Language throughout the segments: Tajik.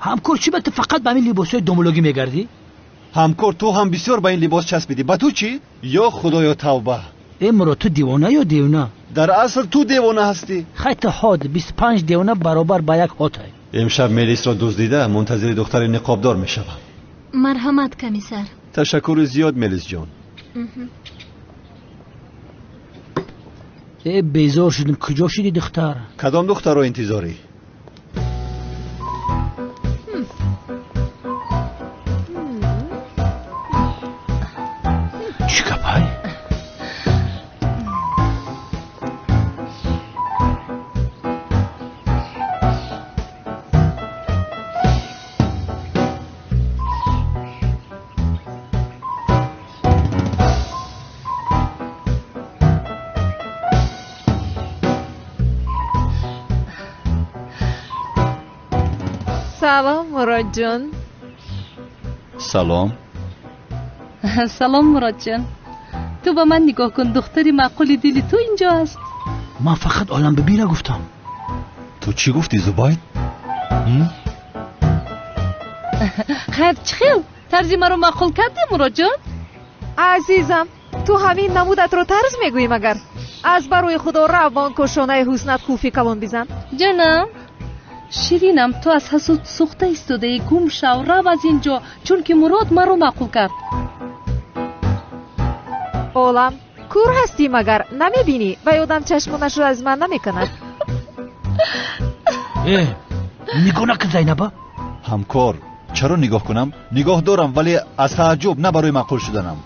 Ҳамкор, чӣ ба ту фақат ба ҳамин либосҳои домулогӣ мегардӣ? Ҳамкор, ту ҳам бисёр ба ин либос часпидӣ. Ба ту чӣ? Ё худоё, тавба! Э Мурод, ту девона ё девона? Дар асл ту девона ҳастӣ. Хай ту ҳод, 25 девона баробар ба як ҳотай. Имшаб Мелисро дуздида мунтазири духтари ниқобдор мешавам. Марҳамат, комиссар. Ташаккури зиёд, Мелисҷон. Э безор шудем, куҷо шуди духтар? Кадом духтарро интизорӣ? Чӣ гапай? Салом, Муродҷон. Салом. Салом, Муродҷон. Ту ба ман нигоҳ кун, духтари маъқули дили ту инҷо аст. Ман фақат олам бибира гуфтам. Ту чӣ гуфтӣ, Зубайд? Хайр, чӣ хел? Тарзи маро маъқул кардӣ, Муродҷон? Азизам, ту ҳамин намудатро тарз мегӯӣ магар? Аз барои худо рав ба он кошонаи ҳуснат қулфи калон бизан. Ҷанам, ширинам, ту аз ҳасуд сӯхта истодаӣ. Гум шав, рав аз ин ҷо, чунки Мурод маро маъқул кард. Олам, кур ҳастӣ магар? Намебинӣ? Ва ёдам чашмонашро аз ман намекунад. Э, нигоҳ накун, Зайнаба. Ҳамкор, чаро нигоҳ кунам? Нигоҳ дорам, вале аз тааҷҷуб, на барои маъқул шуданам.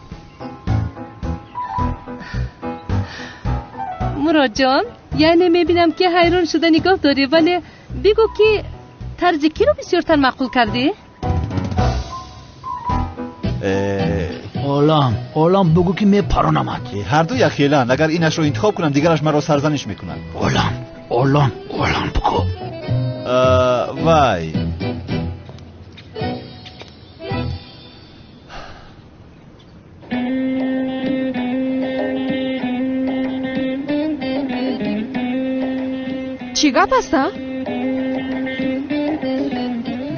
Муродҷон, яъне мебинам ки ҳайрон шуда нигоҳ дорӣ, вале бигӯ ки тарзи киро бисёртар маъқул кардӣ? Олам, олам, бигӯ ки мепаронамад. Ҳарду якхеланд. Агар инашро интихоб кунам, дигараш маро сарзаниш мекунад. Олам, олам, олам, бигӯ. Вай. Чӣ гап аст, а?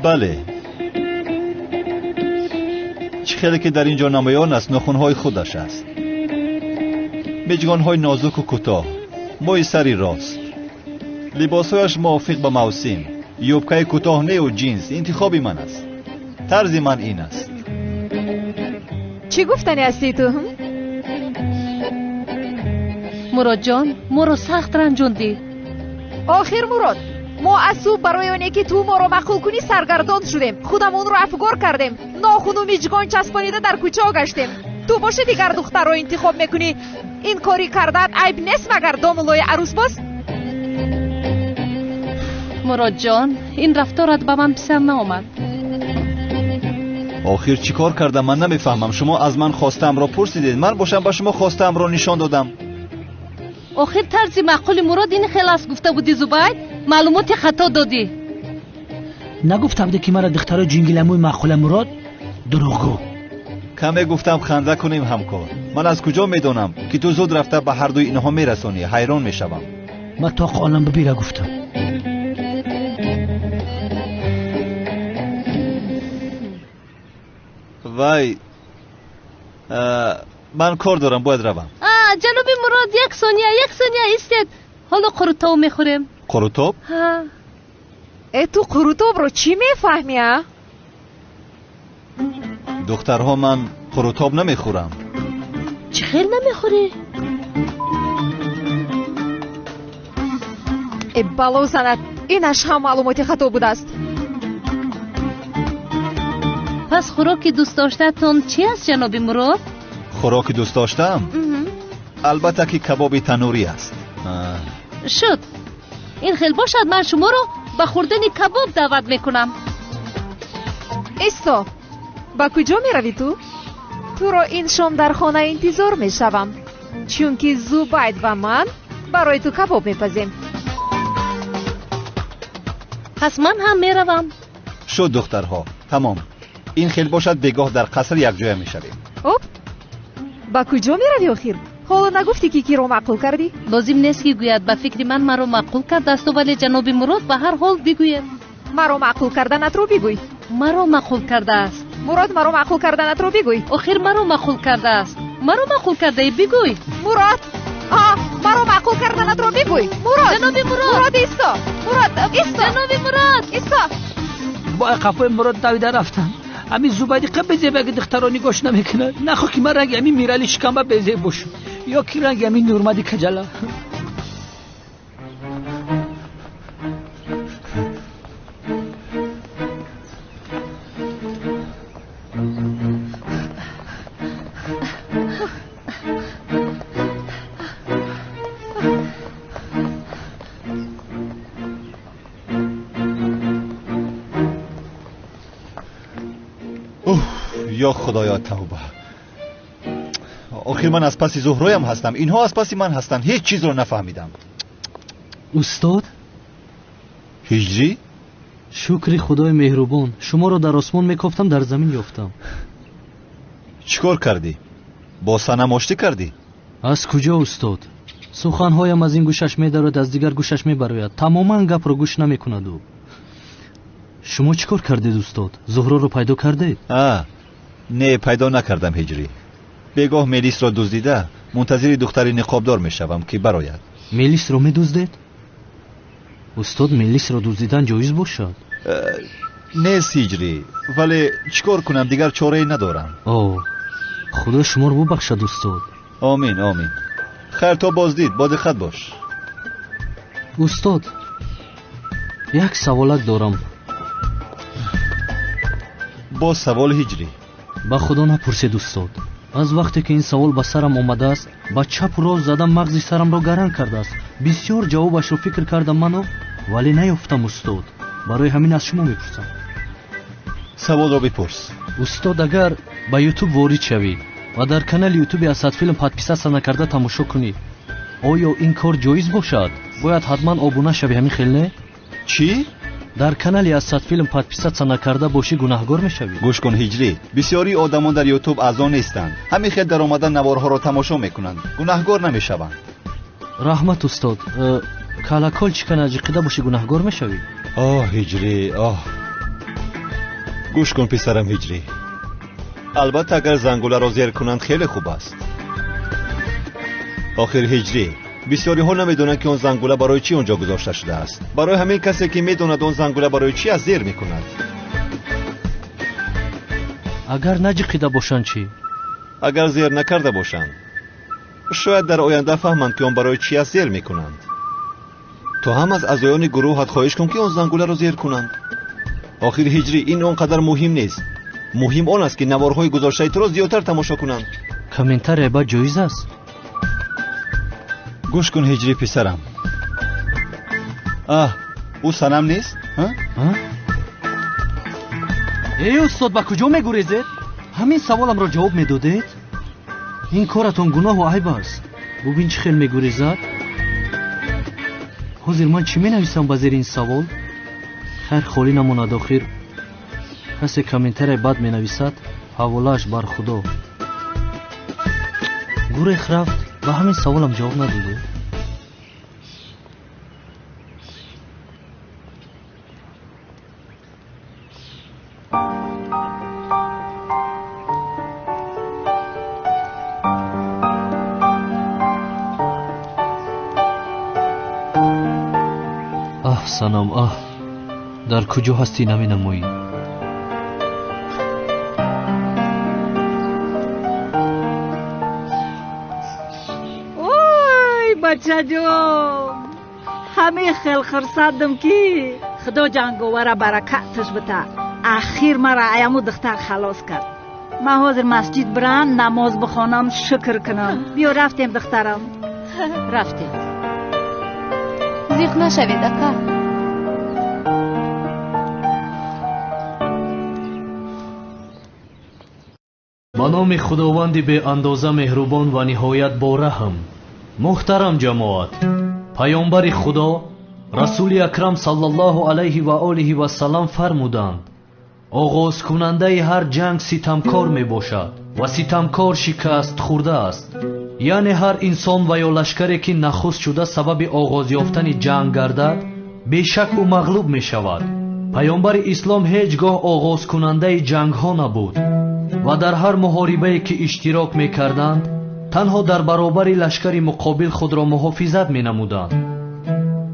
Бале. Чӣ хеле ки дар ин ҷо намоён аст, нохунҳои худаш аст. Миҷгонҳои нозуку кӯтоҳ, мӯи сари рост. Либосҳояш мувофиқ ба мавсим. Юбкаи кӯтоҳ неу ҷинс интихоби ман аст. Тарзи ман ин аст. Чӣ гуфтанӣ ҳастӣ ту? Муродҷон, моро сахт ранҷондӣ. Охир, Мурод, мо аз субҳ барои оне ки ту моро маъқул кунӣ саргардон шудем. Худамонро афгор кардем. Нохуну миҷгон часпонида дар кӯчаҳо гаштем. Ту боши дигар духтарро интихоб мекунӣ. Ин кори кардаат айб нест магар, домуллои арӯсбоз? Муродҷон, ин рафторат ба ман писанд наомад. Охир чӣ кор кардам, ман намефаҳмам. Шумо аз ман хостаамро пурсидед, ман бошам ба шумо хостаамро нишон додам. Охир тарзи маъқули Мурод ин хел аст гуфта будӣ, Зубайд. Маълумоти хато додӣ. Нагуфта будӣ ки мара духтарои ҷингиламӯи маъқула, Мурод? Дурӯғгӯ. Каме гуфтам ханда кунем, ҳамкор. Ман аз куҷо медонам ки ту зуд рафта ба ҳардуи инҳо мерасонӣ? Ҳайрон мешавам. Ман тоқ олам бибира гуфтам. Вай, ман кор дорам, бояд равам. Ҷаноби Мурод, як сония, як сония истед. Ҳоло қурутоб мехӯрем. Қурутоб? Ҳа. Э, ту қурутобро чӣ мефаҳмӣ, а? Духтарҳо, ман қурутоб намехӯрам. Чӣ хел намехӯрӣ? Э, бало занад, инаш ҳам маълумоти хато будааст. Пас хӯроки дӯстдоштаатон чӣ аст, ҷаноби Мурод? Хӯроки дӯстдоштаам? Албатта ки кабоби танурӣ аст. Шуд. Ин хел бошад, ман шуморо ба хӯрдани кабоб даъват мекунам. Исто, ба куҷо меравӣ ту? Туро ин шом дар хона интизор мешавам, чунки Зубайд ва ман барои ту кабоб мепазем. Пас ман ҳам меравам. Шуд, духтарҳо, тамом. Ин хел бошад, бегоҳ дар қаср якҷоя мешавем. Оп, ба куҷо меравӣ охир? Ҳоло нагуфтӣ ки киро маъқул кардӣ? Лозим нест ки гӯяд ба фикри ман маро маъқул кардааст, вале ҷаноби Мурод ба ҳар ҳол бигӯяд. Маро маъқул карданатро бигӯй. Маро маъқул кардааст. Мурод, маро маъқул карданатро бигӯй. Охир маро маъқул кардааст. Маро маъқул кардаӣ, бигӯй. Мурод, маро маъқул карданатро бигӯй. Мурод, ҷаноби Мурод. Мурод, исто. Мурод, исто. Ҷаноби Мурод, исто. Бо қафои Мурод давида рафтам. Ҳамин Зубайди қа безебаги духтаро нигоҳш намекунад. Нахоҳ ки ман ранги ҳамин Мирали шикамба безеб бошам ё ки ранги ҳамин Нурмади каҷала. Ё Худоё, тавба. Охир ман аз паси Зуҳроям ҳастам, инҳо аз паси ман ҳастанд. Ҳеҷ чизро нафаҳмидам. Устод? Ҳиҷрӣ? Шукри Худои меҳрубон, шуморо дар осмон мекофтам, дар замин ёфтам. Чӣ кор кардӣ? Бо Санам оштӣ кардӣ? Аз куҷо, устод? Суханҳоям аз ин гӯшаш медарояд, аз дигар гӯшаш мебарояд. Тамоман гапро гӯш намекунад ӯ. Шумо чӣ кор кардед, устод? Зуҳроро пайдо кардед? Не, пайдо накардам, Ҳиҷрӣ. Бегоҳ мелисро дуздида мунтазири духтари ниқобдор мешавам ки барояд. Мелисро медуздед? Устод, мелисро дуздидан ҷоиз бошад? Нест, Ҳиҷрӣ, вале чӣ кор кунам, дигар чорае надорам. О, Худо шуморо бубахшад, устод. Омин, омин. Хайр, то боздид, бо диққат бош. Устод, як саволак дорам. Боз савол, Ҳиҷрӣ? Ба Худо напурсед, устод. Аз вақте ки ин савол ба сарам омадааст, ба чапу рост задам мағзи сарамро гаранг кардааст. Бисёр ҷавобашро фикр кардам ману, вале наёфтам, устод. Барои ҳамин аз шумо мепурсам. Саволро бипурс. Устод, агар ба Ютуб ворид шавӣ ва дар канали Ютуби Асадфилм подписаться накарда тамошо кунӣ, оё ин кор ҷоиз бошад? Бояд ҳатман обуна шавӣ, ҳамин хел не? Чӣ? Дар канали Асадфилм подписаться накарда бошӣ, гунаҳгор мешавӣ. Гӯш кун, Ҳиҷрӣ, бисёри одамон дар Ютуб аъзо нестанд. Ҳамин хел даромада наворҳоро тамошо мекунанд, гунаҳгор намешаванд. Раҳмат, устод. Колокольчика наҷиқида бошӣ, гунаҳгор мешавӣ. Оҳ, Ҳиҷрӣ, оҳ. Гӯш кун, писарам Ҳиҷрӣ, албатта агар зангуларо зер кунанд хеле хуб аст. Охир, Ҳиҷрӣ, бисёриҳо намедонанд ки он зангула барои чӣ онҷо гузошта шудааст. Барои ҳамин касе ки медонад он зангула барои чӣ аст, зер мекунад. Агар наҷиқида бошанд чӣ? Агар зер накарда бошанд, шояд дар оянда фаҳманд ки он барои чӣ аст, зер мекунанд. Ту ҳам аз аъзоёни гурӯҳат хоҳиш кун ки он зангуларо зер кунанд. Охир, Ҳиҷрӣ, ин он қадар муҳим нест. Муҳим он аст ки наворҳои гузоштаи туро зиёдтар тамошо кунанд. Комментария бад ҷоиз аст? Гӯш кун, Ҳиҷрӣ писарам. Аҳ, ӯ Санам нест? Эй устод, ба куҷо мегурезед? Ҳамин саволамро ҷавоб медодед? Ин коратон гуноҳу айб аст. Бубин чӣ хел мегурезад. Ҳозир ман чӣ менависам ба зери ин савол? Хайр, холӣ намонад. Охир касе комментарияи бад менависад, ҳаволааш бар Худо. Гурех рафт, ба ҳамин саволам ҷавоб надодед. Аҳ, Санам, аҳ, дар куҷо ҳастӣ наменамоӣ? Ой, бачаҷон, ҳамин хел хурсандам ки Худо ҷанговара баракаташ бита. Ахир мара аяму духтар халос кард. Ман ҳозир масҷид бирам, намоз бихонам, шукр кунам. Биё рафтем, духтарам. Рафтем. Зиқ нашавед, ака. Ба номи Худованди беандоза меҳрубон ва ниҳоят бораҳм. Муҳтарам ҷамоат, паёмбари Худо Расули Акрам саллаллоҳу алайҳи ва олиҳи вассалам фармуданд: оғозкунандаи ҳар ҷанг ситамкор мебошад ва ситамкор шикаст хӯрда аст. Яъне ҳар инсон ва ё лашкаре ки нахуст шуда сабаби оғоз ёфтани ҷанг гардад, бешак ӯ мағлуб мешавад. Паёмбари ислом ҳеҷ гоҳ оғозкунандаи ҷангҳо набуд ва дар ҳар муҳорибае ки иштирок мекарданд, танҳо дар баробари лашкари муқобил худро муҳофизат менамуданд.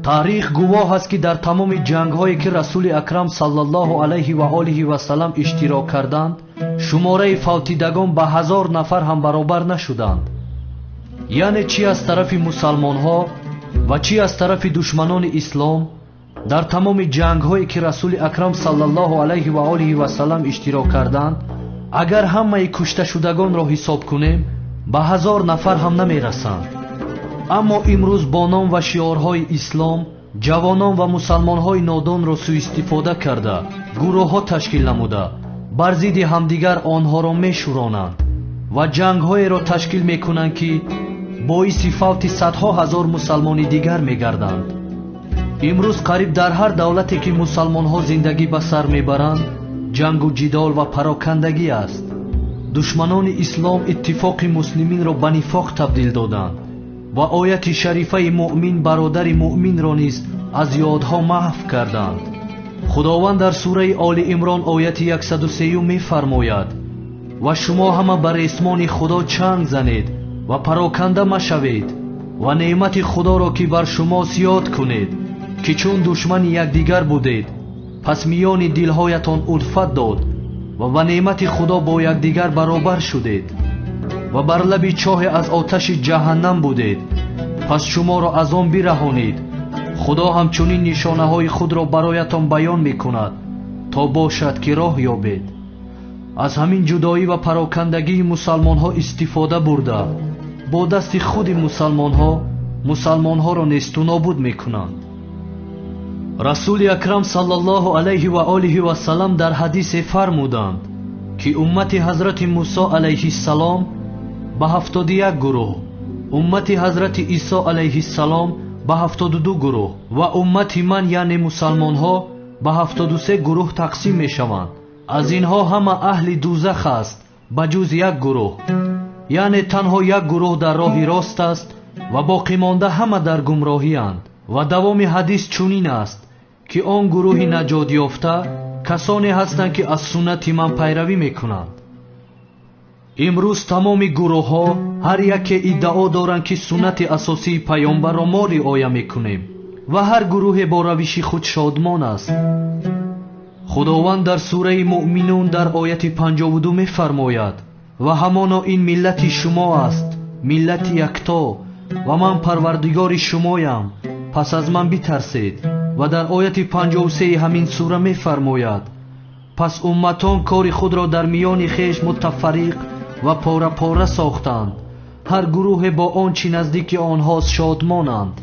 Таърих гувоҳ аст ки дар тамоми ҷангҳое ки Расули Акрам саллаллоҳу алайҳи ва олиҳи васаллам иштирок карданд, шумораи фавтидагон ба 1000 нафар ҳам баробар нашуданд. Яъне чӣ аз тарафи мусалмонҳо ва чӣ аз тарафи душманони ислом, дар тамоми ҷангҳое ки Расули Акрам саллаллоҳу алайҳи ва олиҳи васаллам иштирок карданд, агар ҳамаи кушташудагонро ҳисоб кунем, ба 1000 нафар ҳам намерасанд. Аммо имрӯз бо ном ва шиорҳои ислом ҷавонон ва мусалмонҳои нодонро суистифода карда, гурӯҳҳо ташкил намуда, бар зидди ҳамдигар онҳоро мешӯронанд ва ҷангҳоеро ташкил мекунанд ки боиси фавти садҳо ҳазор мусалмони дигар мегарданд. Имрӯз қариб дар ҳар давлате ки мусалмонҳо зиндагӣ ба сар мебаранд, ҷангу ҷидол ва парокандагӣ аст. Душманони ислом иттифоқи муслиминро ба нифоқ табдил доданд ва ояти шарифаи муъмин бародари муъминро низ аз ёдҳо маҳв карданд. Худованд дар сураи Оли Имрон ояти 103 мефармояд: ва шумо ҳама ба ресмони Худо чанг занед ва пароканда машавед ва неъмати Худоро ки бар шумост ёд кунед, ки чун душмани якдигар будед, пас миёни дилҳоятон улфат дод ва ба неъмати Худо бо якдигар баробар шудед ва бар лаби чоҳе аз оташи ҷаҳаннам будед, пас шуморо аз он бираҳонид. Худо ҳамчунин нишонаҳои худро бароятон баён мекунад, то бошад ки роҳ ёбед. Аз ҳамин ҷудоӣ ва парокандагии мусалмонҳо истифода бурда, бо дасти худи мусалмонҳо мусалмонҳоро несту нобуд мекунанд. Расули Акрам саллаллоҳу алайҳи ва олиҳи васаллам дар ҳадисе фармуданд, ки уммати ҳазрати Мусо алайҳиссалом ба 71 гурӯҳ, уммати ҳазрати Исо алайҳиссалом ба 72 гурӯҳ ва уммати ман, яъне мусалмонҳо, ба 73 гурӯҳ тақсим мешаванд. Аз инҳо ҳама аҳли дузах аст ба ҷуз як гурӯҳ, яъне танҳо як гурӯҳ дар роҳи рост аст ва боқимонда ҳама дар гумроҳиянд. Ва давоми ҳадис чунин аст, ки он гурӯҳи наҷотёфта касоне ҳастанд, ки аз суннати ман пайравӣ мекунанд. Имрӯз тамоми гурӯҳҳо ҳар яке иддао доранд, ки суннати асосии паёмбарро мо риоя мекунем ва ҳар гурӯҳе бо равиши худ шодмон аст. Худованд дар сураи Муъминун дар ояти 52 мефармояд: ва ҳамоно ин миллати шумо аст, миллати якто, ва ман парвардигори шумоям, пас аз ман битарсед. Ва дар ояти 53 ҳамин сура мефармояд: пас умматон кори худро дар миёни хеш мутафарриқ ва пора-пора сохтанд, ҳар гурӯҳе бо он чӣ наздики онҳост шодмонанд.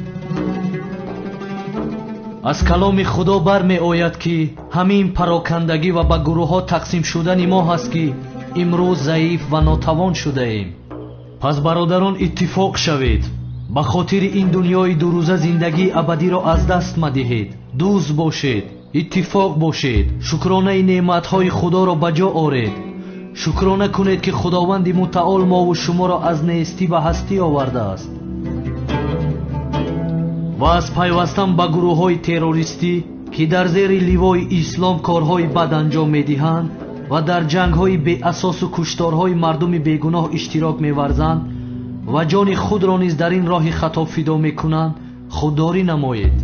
Аз каломи Худо бармеояд, ки ҳамин парокандагӣ ва ба гурӯҳҳо тақсим шудани мо ҳаст, ки имрӯз заиф ва нотавон шудаем. Пас бародарон, иттифоқ шавед, ба хотири ин дунёи дурӯза зиндагии абадиро аз даст мадиҳед. Дӯст бошед, иттифоқ бошед, шукронаи неъматҳои Худоро ба ҷо оред. Шукрона кунед, ки Худованди мутаол мову шуморо аз нестӣ ба ҳастӣ овардааст ва аз пайвастан ба гурӯҳҳои террористӣ, ки дар зери ливои ислом корҳои бад анҷом медиҳанд ва дар ҷангҳои беасосу кушторҳои мардуми бегуноҳ иштирок меварзанд ва ҷони худро низ дар ин роҳи хато фидо мекунанд, худдорӣ намоед.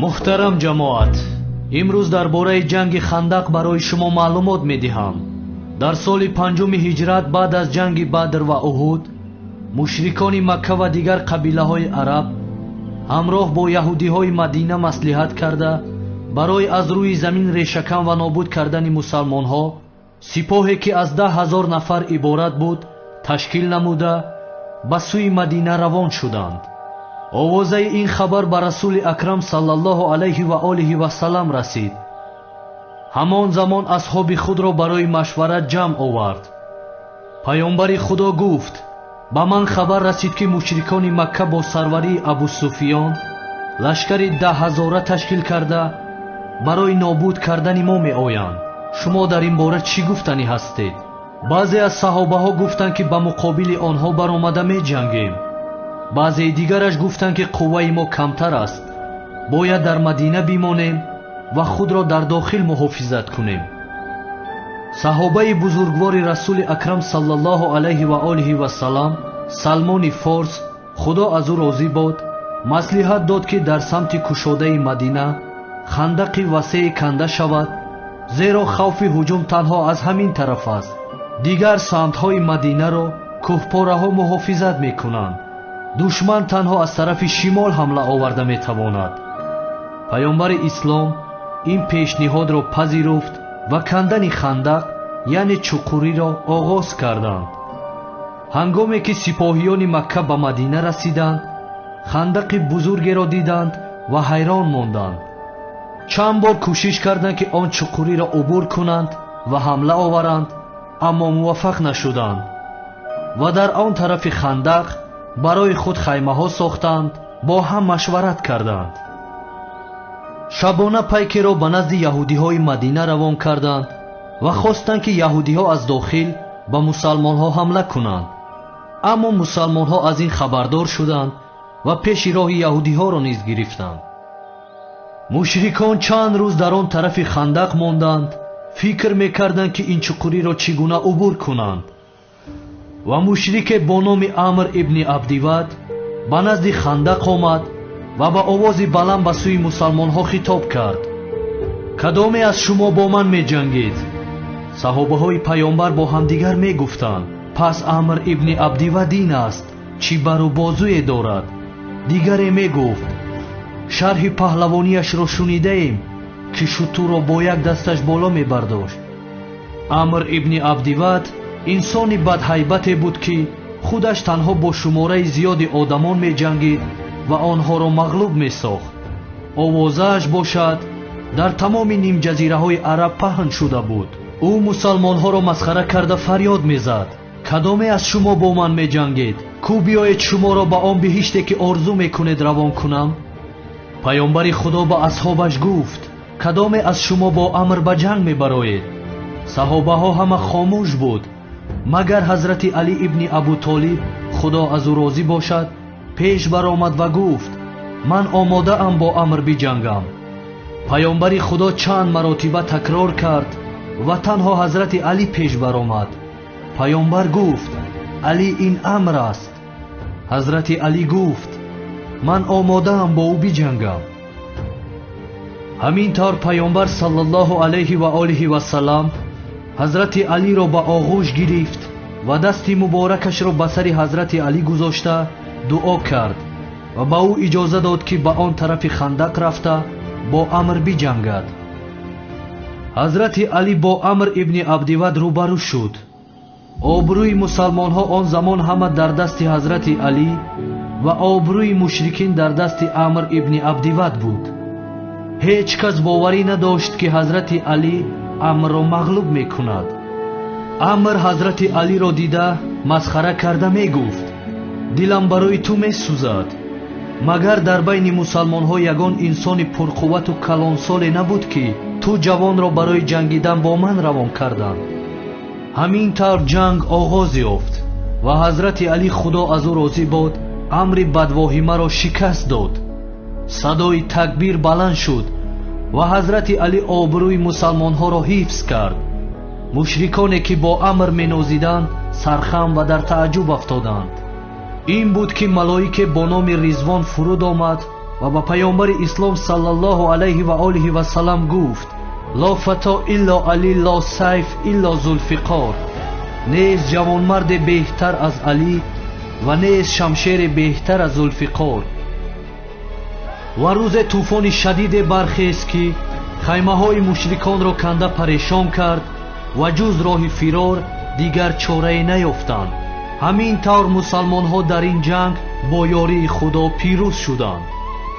Муҳтарам ҷамоат, имрӯз дар бораи ҷанги Хандақ барои шумо маълумот медиҳам. Дар соли 5 ҳиҷрат баъд аз ҷанги Бадр ва Уҳуд, мушрикони Макка ва дигар қабилаҳои араб ҳамроҳ бо яҳудиҳои Мадина маслиҳат карда, барои аз рӯи замин решакан ва нобуд кардани мусалмонҳо сипоҳе ки аз 10 000 нафар иборат буд ташкил намуда ба сӯи Мадина равон шуданд. Овозаи ин хабар ба Расули Акрам саллаллоҳу алайҳи ва олиҳи васаллам расид. Ҳамон замон асҳоби худро барои машварат ҷамъ овард. Паёмбари Худо гуфт: ба ман хабар расид, ки мушрикони Макка бо сарварии Абу Суфиён лашкари 10 000 ташкил карда барои нобуд кардани мо меоянд. Шумо дар ин бора чӣ гуфтанӣ ҳастед? Баъзе аз саҳобаҳо гуфтанд, ки ба муқобили онҳо баромада меҷангем. Баъзеи дигараш гуфтанд, ки қувваи мо камтар аст, бояд дар Мадина бимонем ва худро дар дохил муҳофизат кунем. Саҳобаи бузургвори Расули Акрам саллаллоҳу алайҳи ва олиҳи вассалам Салмони Форс, Худо аз ӯ розӣ бод, маслиҳат дод, ки дар самти кушодаи Мадина хандақи васее канда шавад, зеро хавфи ҳуҷум танҳо аз ҳамин тараф аст. Дигар самтҳои Мадинаро кӯҳпораҳо муҳофизат мекунанд. Душман танҳо аз тарафи шимол ҳамла оварда метавонад. Паёмбари ислом ин пешниҳодро пазируфт ва кандани хандақ, яъне чуқуриро оғоз карданд. Ҳангоме ки сипоҳиёни Макка ба Мадина расиданд, хандақи бузургеро диданд ва ҳайрон монданд. Чанд бор кӯшиш карданд, ки он чуқуриро убур кунанд ва ҳамла оваранд, аммо муваффақ нашуданд ва дар он тарафи хандақ барои худ хаймаҳо сохтанд, бо ҳам машварат карданд. Шабона пайкеро ба назди яҳудиҳои Мадина равон карданд ва хостанд, ки яҳудиҳо аз дохил ба мусалмонҳо ҳамла кунанд. Аммо мусалмонҳо аз ин хабардор шуданд ва пеши роҳи яҳудиҳоро низ гирифтанд. Мушрикон чанд рӯз дар он тарафи хандақ монданд, фикр мекарданд, ки ин чуқуриро чӣ гуна убур кунанд. Ва мушрике бо номи Амр ибни Абдивад ба назди хандақ омад ва ба овози баланд ба сӯи мусалмонҳо хитоб кард: кадоме аз шумо бо ман меҷангед? Саҳобаҳои паёмбар бо ҳамдигар мегуфтанд: пас Амр ибни Абдивад ин аст, чӣ бару бозуе дорад. Дигаре мегуфт: шарҳи паҳлавонияшро шунидаем, ки шутурро бо як дасташ боло мебардошт. Амр ибни Абдивад инсони бадҳайбате буд, ки худаш танҳо бо шумораи зиёди одамон меҷангид ва онҳоро мағлуб месохт. Овозааш бошад дар тамоми нимҷазираҳои араб паҳн шуда буд. Ӯ мусалмонҳоро масхара карда фарёд мезад: кадоме аз шумо бо ман меҷангед? Кӯ биёед шуморо ба он биҳиште, ки орзу мекунед, равон кунам. Паёмбари Худо ба асҳобаш гуфт: кадоме аз шумо бо Амр ба ҷанг мебароед? Саҳобаҳо ҳама хомӯш буд, магар ҳазрати Алӣ ибни Абутолиб, Худо аз ӯ розӣ бошад, пеш баромад ва гуфт: ман омодаам бо Амр биҷангам. Паёмбари Худо чанд маротиба такрор кард ва танҳо ҳазрати Алӣ пеш баромад. Паёмбар гуфт: Алӣ ин Амр аст. Ҳазрати Алӣ гуфт: ман омодаам бо ӯ биҷангам. Ҳамин тавр паёмбар саллаллоҳу алайҳи ва олиҳи вассалам ҳазрати Алиро ба оғӯш гирифт ва дасти муборакашро ба сари ҳазрати Алӣ гузошта дуо кард ва ба ӯ иҷоза дод, ки ба он тарафи хандақ рафта бо Амр биҷангад. Ҳазрати Алӣ бо Амр ибни Абдивад рӯбарӯ шуд. Обрӯи мусалмонҳо он замон ҳама дар дасти ҳазрати Алӣ ва обрӯи мушрикин дар дасти Амр ибни Абдивад буд. Ҳеҷ кас боварӣ надошт, ки ҳазрати Алӣ Амрро мағлуб мекунад. Амр ҳазрати Алиро дида масхара карда мегуфт: дилам барои ту месӯзад. Магар дар байни мусалмонҳо ягон инсони пурқуввату калонсоле набуд, ки ту ҷавонро барои ҷангидан бо ман равон карданд? Ҳамин тавр ҷанг оғоз ёфт ва ҳазрати Алӣ, Худо аз ӯ розӣ бод, амри бадвоҳимаро шикаст дод. Садои такбир баланд шуд ва ҳазрати Алӣ обрӯи мусалмонҳоро ҳифз кард. Мушриконе, ки бо Амр менозиданд, сархам ва дар тааҷҷуб афтоданд. Ин буд, ки малоике бо номи Ризвон фуруд омад ва ба паёмбари ислом саллаллоҳу алайҳи ва олиҳи вассалам гуфт: ло фато илло Алӣ, ло сайф илло Зулфиқор. Нест ҷавонмарде беҳтар аз Алӣ ва нест шамшере беҳтар аз Зулфиқор. Ва рӯзе тӯфони шадиде бархест, ки хаймаҳои мушриконро канда парешон кард ва ҷуз роҳи фирор дигар чорае наёфтанд. Ҳамин тавр мусалмонҳо дар ин ҷанг бо ёрии Худо пирӯз шуданд.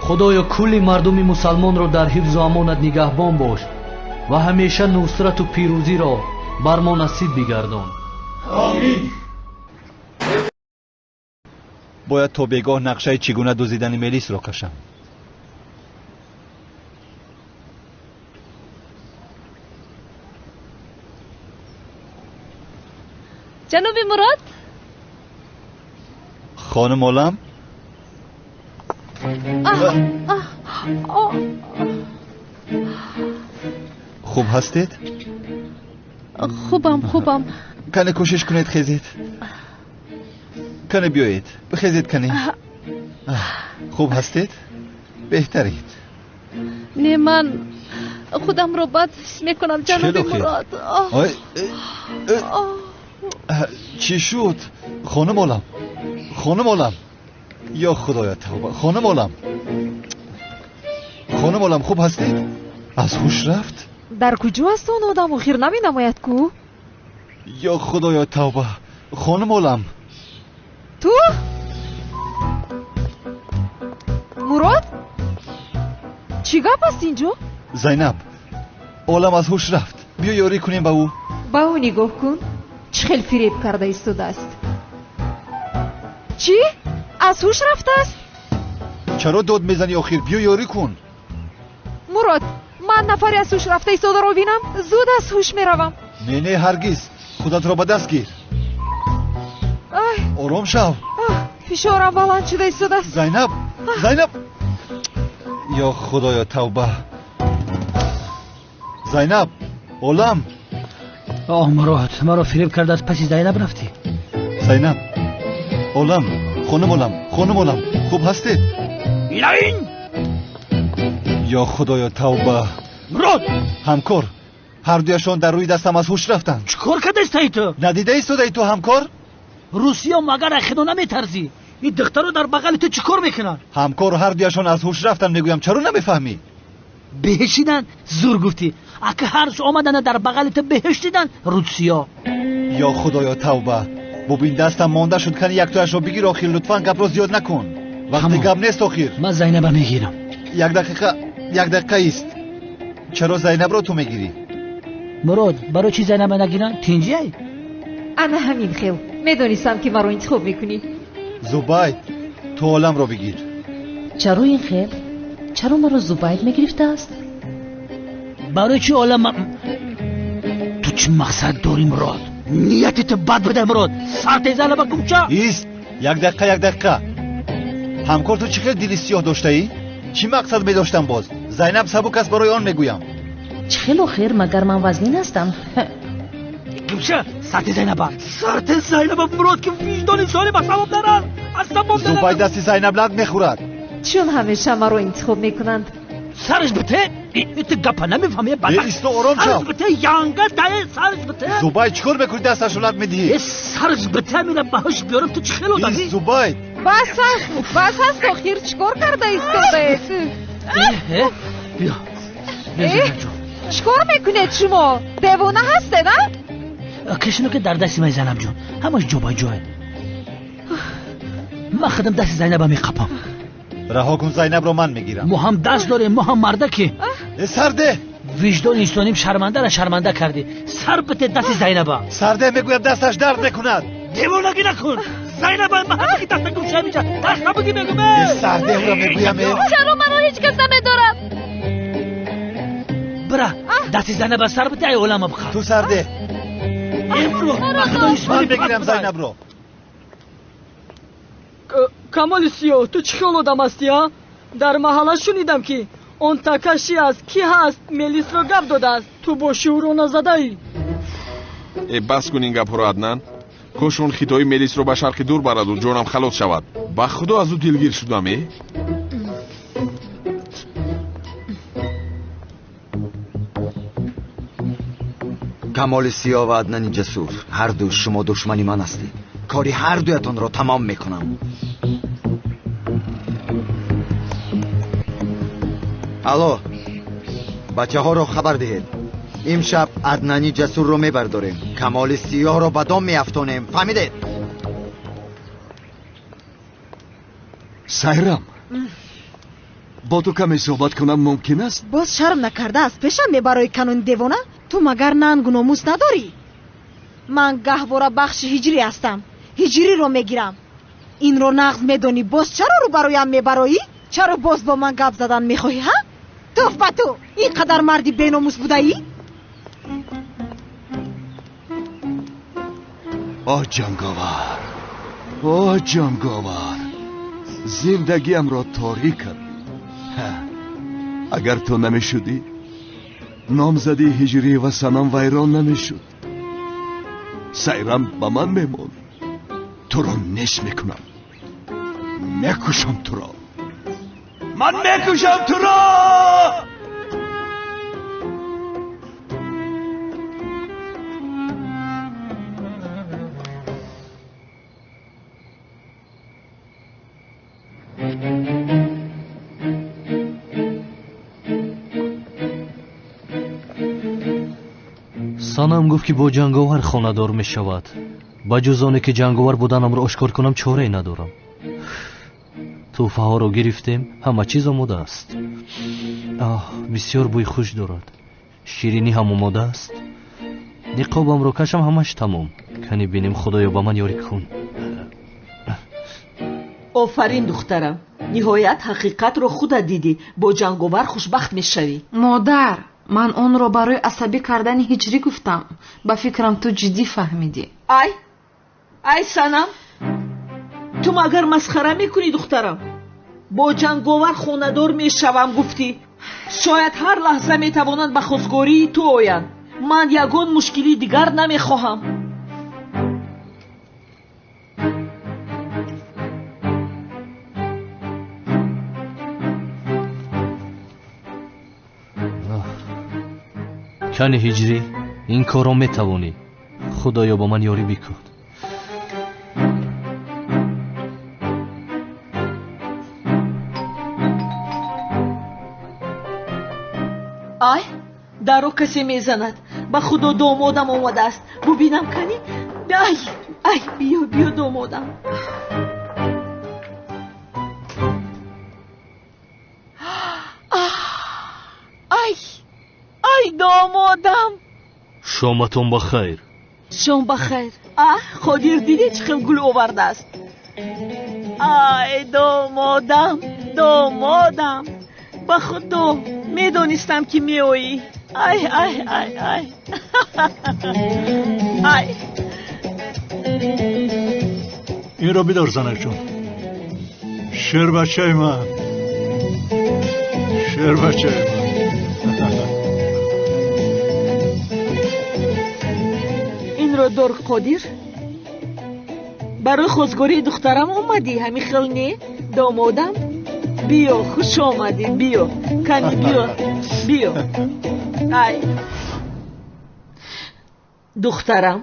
Худоё, кулли мардуми мусалмонро дар ҳифзу амонат нигаҳбон бош ва ҳамеша нусрату пирӯзиро бар мо насиб бигардон. Омин. Бояд то бегоҳ нақшаи чӣ гуна дуздидани мелисро кашам. Ҷаноби Мурод? Хонум Олам? Хуб ҳастед? Хубам, хубам. Кане кӯшиш кунед хезед. Кане биёед, бихезед кане. Хуб ҳастед? Беҳтаред. Не, ман худамро бад ҳис мекунам, ҷаноби Мурод. Чӣ шуд? Хонум Олам, хонум Олам, ё худоё тавба, хонум Олам, хонум Олам, хуб ҳастед? Аз ҳуш рафт? Дар куҷо аст он одам? Охир наменамояд ку? Ё худоё тавба, хонум Олам. Ту? Мурод? Чӣ гап аст инҷо? Зайнаб, Олам аз ҳуш рафт. Биё ёрӣ кунем ба ӯ. Ба ӯ нигоҳ кун, чӣ хел фиреб карда истодааст. Чӣ? Аз ҳуш рафтааст? Чаро дод мезанӣ охир? Биё ёрӣ кун. Мурод, ман нафаре аз ҳуш рафта истодаро бинам, зуд аз ҳуш меравам. Не, не, ҳаргиз. Худатро ба даст гир. Ором шав. Фишорам баланд шуда истодааст. Зайнаб, Зайнаб. Ё худоё тавба. Зайнаб, Олам. Оҳ, Мурод, маро фиреб карда аз паси Зайнаб рафтӣ. Зайнаб, Олам, хонум Олам, хонум Олам, хуб ҳастед? Илоин! Ё худоё тавба. Мурод! Ҳамкор, ҳардуяшон дар рӯи дастам аз ҳуш рафтанд. Чӣ кор кардаистаи ту? Надида истодаи ту, ҳамкор? Русия магар аз худо наметарзӣ? Ин духтаро дар бағали ту чӣ кор мекунанд? Ҳамкор, ҳардуяшон аз ҳуш рафтанд, мегӯям, чаро намефаҳмӣ? Беҳишидан зур гуфтӣ. Ака ҳарш омадана дар бағали ту беҳиш дидан Русия. Ё худоё тавба. Бубин, дастам монда шуд, кани яктояшро бигир охир, лутфан гапро зиёд накун. Вақти гап нест охир. Ман Зайнаба мегирам. Як дақиқа, як дақиқа ист. Чаро Зайнабро ту мегирӣ? Мурод, барои чӣ Зайнаба нагирам? Тинҷиай? Ана ҳамин хел. Медонистам ки маро интихоб мекунӣ. Зубайд, ту Оламро бигир. Чаро ин хел? Чаро маро Зубайд мегирифтааст? Барои чӣ Олам? Ту чӣ мақсад дорӣ, Мурод? Нияти ту бад буда, Мурод. Сарте Зайнаба кумча. Ист, як дақиқа, як дақиқа. Ҳамкор, ту чӣ хел дили сиёҳ доштаӣ? Чӣ мақсад медоштам боз? Зайнаб сабук аст, барои он мегӯям. Чӣ хел охир, магар ман вазнин ҳастам? Кумча, сарте Зайнаба. Сарте Зайнаба, Мурод, ки виҷдони солим аз савоб дарад. Аз савоб дарад. Зубайд дасти Зайнаб лат мехӯрад. Чун ҳамеша маро интихоб мекунанд. Сараш бите, ту гапа намефаҳмӣ, бадбахт. Исто, ором шав. Сараш бите, янга дае, сараш бите. Зубайд, чӣ кор мекунӣ, дасташро лат медиҳӣ? Сараш бите, мира ба ҳуш биёрам, ту чӣ хел одамӣ? Ист, Зубайд. Бас аст, бас аст, охир чӣ кор карда истодаед? Биё, чӣ кор мекунед шумо? Девона ҳастед, а? Кашино ки дар дасти ман, Зайнаб ҷон, ҳамаш ҷо ба ҷое. Ман худам дасти Зайнаба меқапам. Раҳо кун, Зайнабро ман мегирам. Мо ҳам даст дорем, мо ҳам мардаки. Сарде! Виҷдони инсоним шармандара шарманда кардӣ. Сар бите дасти Зайнаба. Сарде, мегӯям, дасташ дард мекунад. Девонагӣ накун. Зайнаба, ман ҳамаки даста гумшам инҷа. Даст набуги мегӯм. Сарде, ӯро мегӯям. Чаро маро ҳеҷ кас намедорад? Бира, дасти Зайнаба сар бите, ай олама биха. Ту сарде. Ман мегирам Зайнабро. Камоли сиёҳ, ту чӣ хел одам ҳастӣ, а? Дар маҳалла шунидам, ки он такаши аст, ки ҳаст, мелисро гап додааст. Ту бо шӯро назадаӣ. Э, бас кун ин гапҳоро, Аднан. Кош он хитои мелисро ба шарқи дур бараду ҷонам халос шавад. Ба худо аз ӯ дилгир шудам, э? Камоли сиёҳ ва Аднани ҷасур, ҳарду шумо душмани ман ҳастед. Кори ҳардуятонро тамом мекунам. Алло, бачаҳоро хабар диҳед. Имшаб Аднани ҷасурро мебардорем, Камоли сиёҳро ба дом меафтонем. Фаҳмидед? Сайрам, бо ту каме суҳбат кунам мумкин аст? Боз шарм накарда аз пешам мебарои, канони девона? Ту магар нангу номус надорӣ? Ман гаҳвора бахши ҳиҷрӣ ҳастам, ҳиҷриро мегирам. Инро нағз медонӣ, боз чаро рӯбароям мебароӣ? Чаро боз бо ман гап задан мехоҳӣ, ҳа? Туф ба ту, ин қадар марди беномус будаӣ? О ҷанговар, о ҷанговар, зиндагиамро торик кардӣ. Агар ту намешудӣ, номзадии ҳиҷрӣ ва Санам вайрон намешуд. Сайрам ба ман мемонд. Туро неш мекунам, мекушам туро, ман мекушам туро. Санам гуфт, ки бо ҷанговар хонадор мешавад. Ба ҷуз оне ки ҷанговар буданамро ошкор кунам, чорае надорам. Тӯҳфаҳоро гирифтем, ҳама чиз омода аст. Оҳ, бисёр бӯи хуш дорад. Ширинӣ ҳам омода аст. Ниқобамро кашам, ҳамаш тамом. Кани бинем, Худоё, ба ман ёрӣ кун. Офарин, духтарам, ниҳоят ҳақиқатро худат дидӣ. Бо ҷанговар хушбахт мешавӣ. Модар, ман онро барои асабӣ кардани ҳиҷрӣ гуфтам. Ба фикрам, ту ҷиддӣ фаҳмидӣ. Ай, ай, Санам, ту магар масхара мекунӣ? Духтарам, бо ҷанговар хонадор мешавам гуфтӣ. Шояд ҳар лаҳза метавонанд ба хостгории ту оянд. Ман ягон мушкилии дигар намехоҳам. Кани ҳиҷрӣ, ин корро метавонӣ. Худоё, ба ман ёрӣ бикун. Ай, даро касе мезанад. Ба Худо, домодам омадааст. Бубинам, кани. Ай, ай, биё, биё, домодам. Ай, ай, домодам. Шоматон ба хайр. Шом ба хайр. А, Қодир, дидӣ, чӣ хел гул овардааст? Ай, домодам, домодам, ба Худо, медонистам, ки меоӣ. Ай, ай, ай, ай, ай. Инро бидор, занакҷон. Шербачаи ман, шербачаи ман. Инро дор, Қодир. Барои хостгории духтарам омадӣ, ҳамин хел не, домодам? Биё, хуш омадӣ, биё, кани, биё, биё. Ай, духтарам,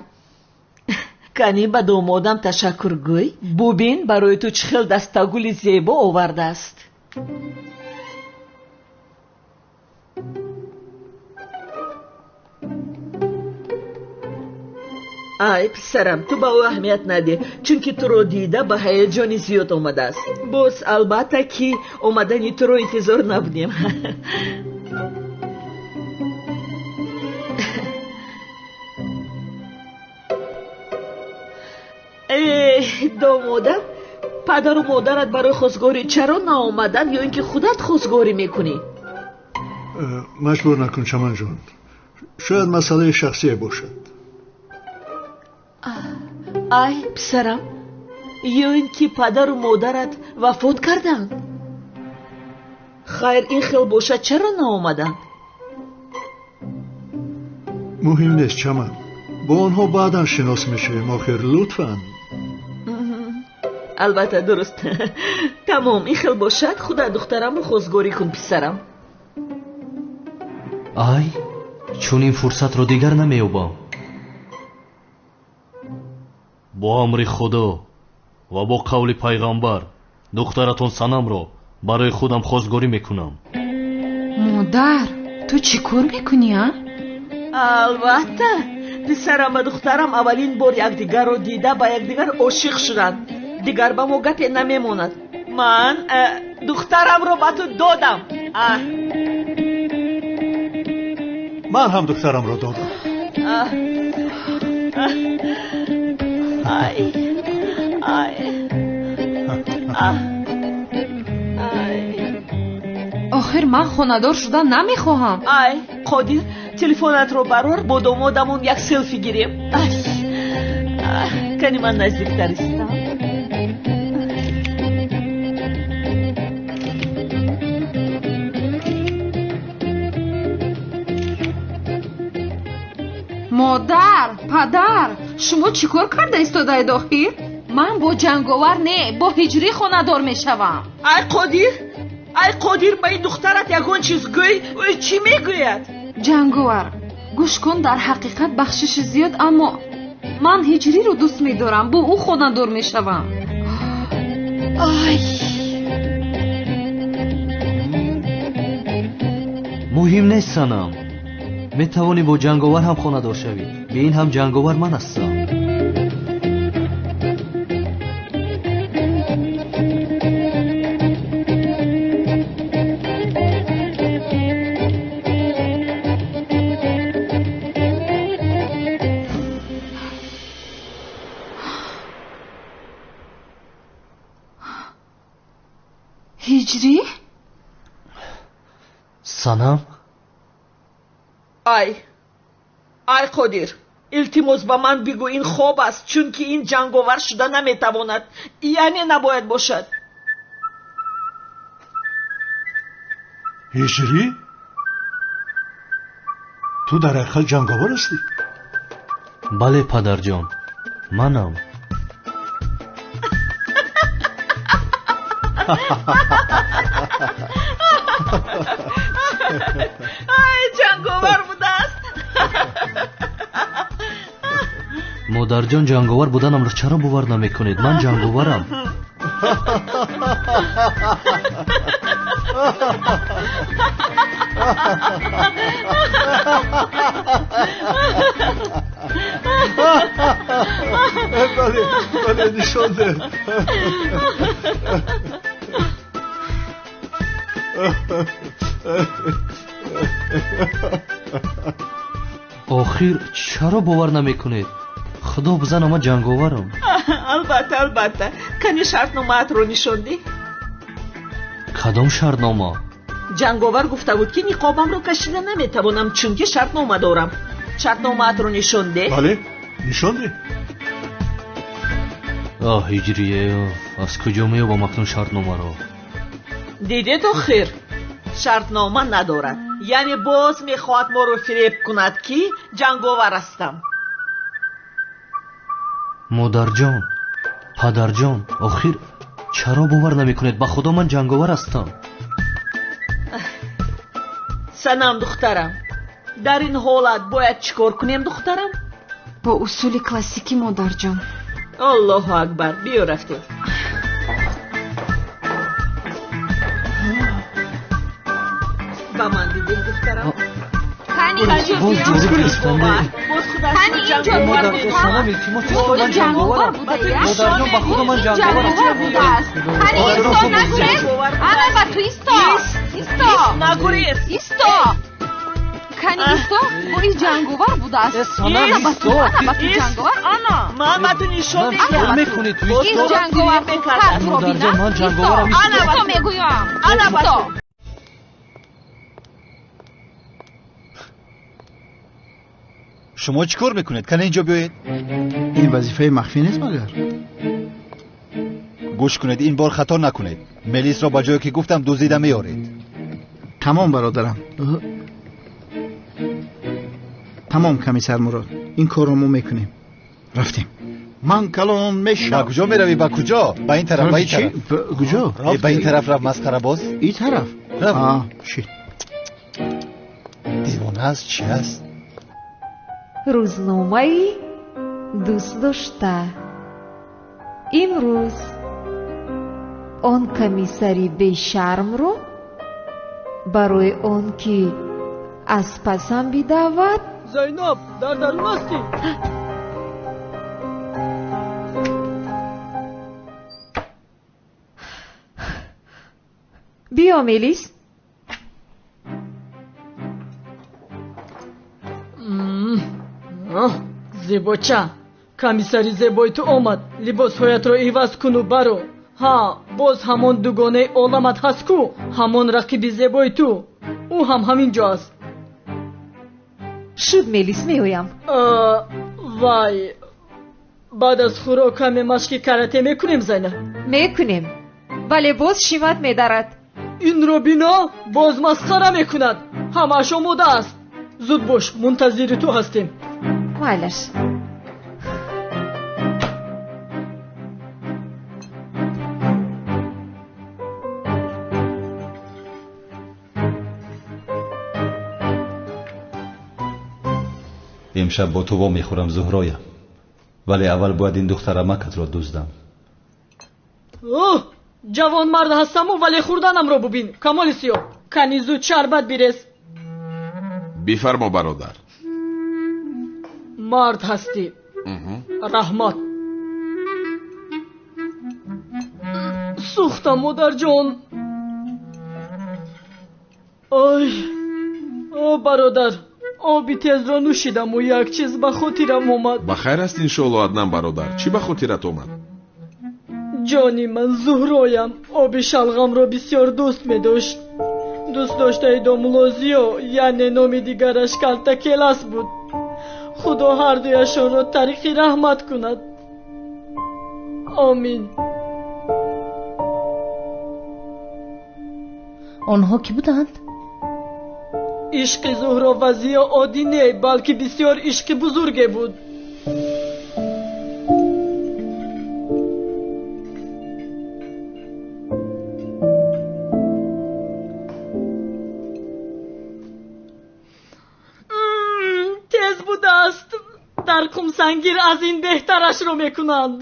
кани, ба домодам ташаккур гӯй. Бубин, барои ту чӣ хел дастагули зебо овардааст. Ай, писарам, ту ба ӯ аҳамият надеҳ, чунки туро дида ба ҳаяҷони зиёд омадааст. Боз, албатта, ки омадани туро интизор набудем. Э, домодам, падару модарат барои хостгорӣ чаро наомаданд ё ин ки худат хостгорӣ мекунӣ? Маҷбур накун, Чаманҷон. Шояд масъалаи шахсие бошад. Ай, писарам, ё ин ки падару модарат вафот карданд? Хайр, ин хел бошад, чаро наомаданд? Муҳим нест, Чаман, бо онҳо баъдан шинос мешавем. Охир, лутфан. Албатта, дуруст, тамом. Ин хел бошад, худат духтарамро хостгорӣ кун, писарам. Ай, чунин фурсатро дигар намеёбам. Бо амри Худо ва бо қавли пайғамбар, духтаратон Санамро барои худам хостгорӣ мекунам. Модар, ту чӣ кор мекунӣ, а? Албатта, писарам ва духтарам аввалин бор якдигарро дида ба якдигар ошиқ шуданд. Дигар ба мо гапе намемонад. Ман духтарамро ба ту додам. Ман ҳам духтарамро додам. Ай, ай, ай. Охир, ман хонадор шудан намехоҳам. Ай, Қодир, телефонатро барор, бо домодамон як селфи гирем. Ай. Кани ман наздиктар истам. Модар, падар, шумо чӣ кор карда истодаед охир? Ман бо Ҷанговар не, бо Ҳиҷрӣ хонадор мешавам. Ай Қодир, ай Қодир, ба ин духтарат ягон чиз гӯй, ӯ чӣ мегӯяд? Ҷанговар, гӯш кун, дар ҳақиқат бахшиши зиёд, аммо ман Ҳиҷриро дӯст медорам, бо ӯ хонадор мешавам. Ай! Муҳим нест, санам. Метавонӣ бо Ҷанговар ҳам хонадор шавӣ. Бе ин ҳам Ҷанговар ман ҳастам. Ҳиҷрӣ? Санам? Ай, ай Қодир, илтимос ба ман бигӯ ин хоб аст, чунки ин ҷанговар шуда наметавонад, яъне набояд бошад. Ҳиҷрӣ? Ту дар ҳақиқат ҷанговар ҳастӣ? Бале, падарҷон, манам. Ай, ҷанговар будааст. Модарҷон, ҷанговар буданамро чаро бовар намекунед? Ман ҷанговарам. Бале, бале, нишон деҳ. Охир чаро бовар намекунед? Худо бизана, ман ҷанговарам. Албатта, албатта. Кани шартномаатро нишон деҳ. Кадом шартнома? Ҷанговар гуфта буд, ки ниқобамро кашида наметавонам, чунки шартнома дорам. Шартномаатро нишон деҳ. Бале, нишон деҳ. Оҳ, Ҳиҷрие, аз куҷо меёбам акнун шартномаро? Дидед охир, шартнома надорад. Яъне боз мехоҳад моро фиреб кунад, ки ҷанговар ҳастам. Модарҷон, падарҷон, охир чаро бовар намекунед? Ба худо ман ҷанговар ҳастам. Санам, духтарам, дар ин ҳолат бояд чӣ кор кунем, духтарам? Бо усули классикӣ, модарҷон. Аллоҳу акбар, биё рафтем. Ба ман бидеҳ, духтарам. Кани инҷо Боз биё. ҷорӯб гирифтанда. Боз худашро Кани инҷо ҷанговар биё. мегӯяд. Санам, илтимос, исто, ман ҷанговарам. будая? Модарҷон, ба худо ман Ин ҷанговарам. ҷанговар будааст. Кани исто, нагурез. Ана ба ту исто. Исто. Нагурез. Исто. Кани исто, бо ин ҷанговар будааст. Санам, Ана ба ту, исто. ана ба ту ҷанговар, ана. Ман ба ту нишон Ман медиҳам. чикор мекунӣ ту? Боз Ин Исто. ҷанговар фиреб хубтар мекардааст. туро Модарҷон, бинад. ман Исто. ҷанговарам. Ана ба Исто ту. мегӯям. Ана ба Исто. ту. Шумо чӣ кор мекунед? Кане инҷо биёед. Ин вазифаи махфӣ нест магар? Гӯш кунед, ин бор хато накунед. Мелисро ба ҷое ки гуфтам дуздида меоред. Тамом, бародарам. Тамом, комиссар Мурод. Ин корро мо мекунем. Рафтем. Ман калон Ба мешавам. куҷо меравӣ? Ба куҷо? Ба ин тараф, ба ин Чӣ? тараф. Куҷо? Э, ба ин тараф рафт, масхарабоз. Ин тараф? Рафт. А, шит. Девона аст, чӣ аст? Рӯзномаи дӯстдошта. Имрӯз он комиссари бешармро барои он ки аз пасам бидавад. Зайнаб, дар дарун ҳастӣ? Биё, Мелис. Оҳ, зебоча, комиссари зебои ту омад. Либосҳоятро иваз куну баро. Ҳа, боз ҳамон дугонаи оламат ҳаст ку, ҳамон рақиби зебои ту. Ӯ ҳам ҳамин ҷо аст. Шуд, Мелис, меоям. Вай, Баъд аз хӯрок каме машқи карате мекунем, Зайнаб? Мекунем, вале боз шимат медарад. Инро бино, боз масхара мекунад. Ҳамааш омода аст. Зуд бош, мунтазири ту ҳастем. Майлаш. Имшаб бо ту вомехӯрам, Зуҳроям, вале аввал бояд ин духтарамакатро дуздам. Оҳ, ҷавонмард ҳастаму, вале хӯрданамро бубин. Камоли Сиёҳ, кани зуд шарбат бирез. Бифармо, бародар. Мард ҳастӣ. Раҳмат. Сӯхтам, модарҷон. Ой, о бародар, оби тезро нӯшидаму як чиз ба хотирам омад. Ба хайр аст, иншоалло, Аднан бародар. Чӣ ба хотират омад? Ҷони ман, Зуҳроям оби шалғамро бисёр дӯст медошт. Дӯст доштаи домулозиё, яъне номи дигараш Калтакелас буд. Худо ҳардуяшонро тариқи раҳмат кунад. Омин. Онҳо кӣ буданд? Ишқи Зуҳро ва Зиё оддӣ не, балки бисёр ишқи бузурге буд. Тез будааст. Дар қумсангир аз ин беҳтарашро мекунанд.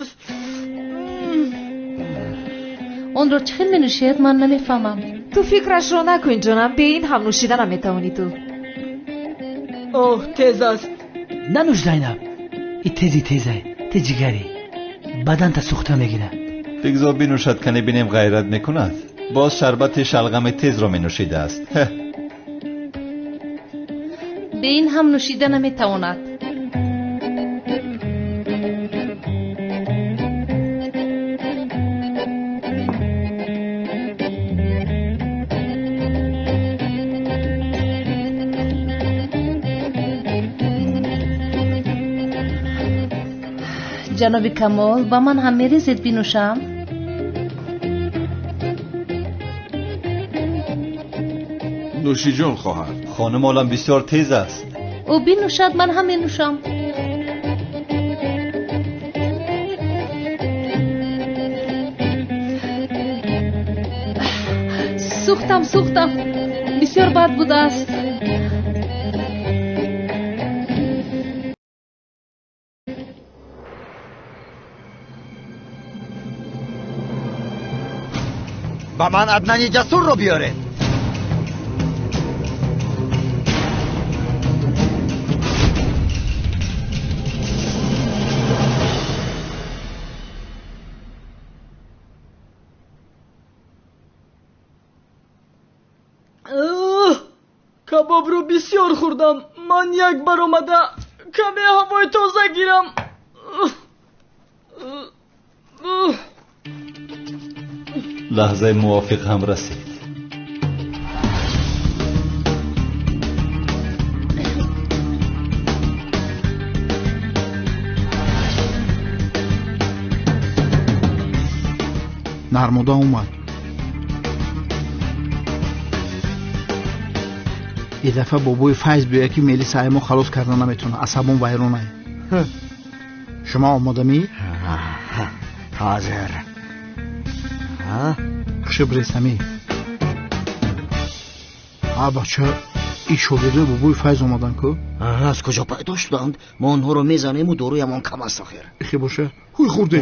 Онро чӣ хел менӯшед, ман намефаҳмам. Ту фикрашро накун, ҷонам, бе ин ҳам нӯшида наметавонӣ ту. Оҳ, тез аст. Нанӯш, Зайнаб, и тези тезай, ти ҷигари баданта сӯхта мегирад. Бигзор бинӯшад, кане бинем ғайрат мекунад. Боз шарбати шалғами тезро менӯшидааст. Бе ин ҳам нӯшида наметавонад. Ҷаноби Камол, ба ман ҳам мерезед бинӯшам? Нӯшиҷон, хоҳар. Хонум Олам бисёр тез аст. Ӯ бинӯшад, ман ҳам менӯшам. Сӯхтам, сӯхтам, бисёр бад будааст. Ба ман Аднани Ҷасурро биёред. Кабобро бисёр хӯрдам. Ман як баромада каме ҳавои тоза гирам. Лаҳзаи мувофиқ ҳам расид. Нармода омад. Ин дафъа бобои Файз биёяд, ки мелисаи мо халос карда наметавонад. Асабон вайронае. Шумо омодамӣ? Ҳозир. Хушибресами. А бача, ин шогирдои бобои Файз омадан ку? Аз куҷо пайдо шуданд? Мо онҳоро мезанему доруямон кам аст охир. Ихе боша, ҳуй хӯрде.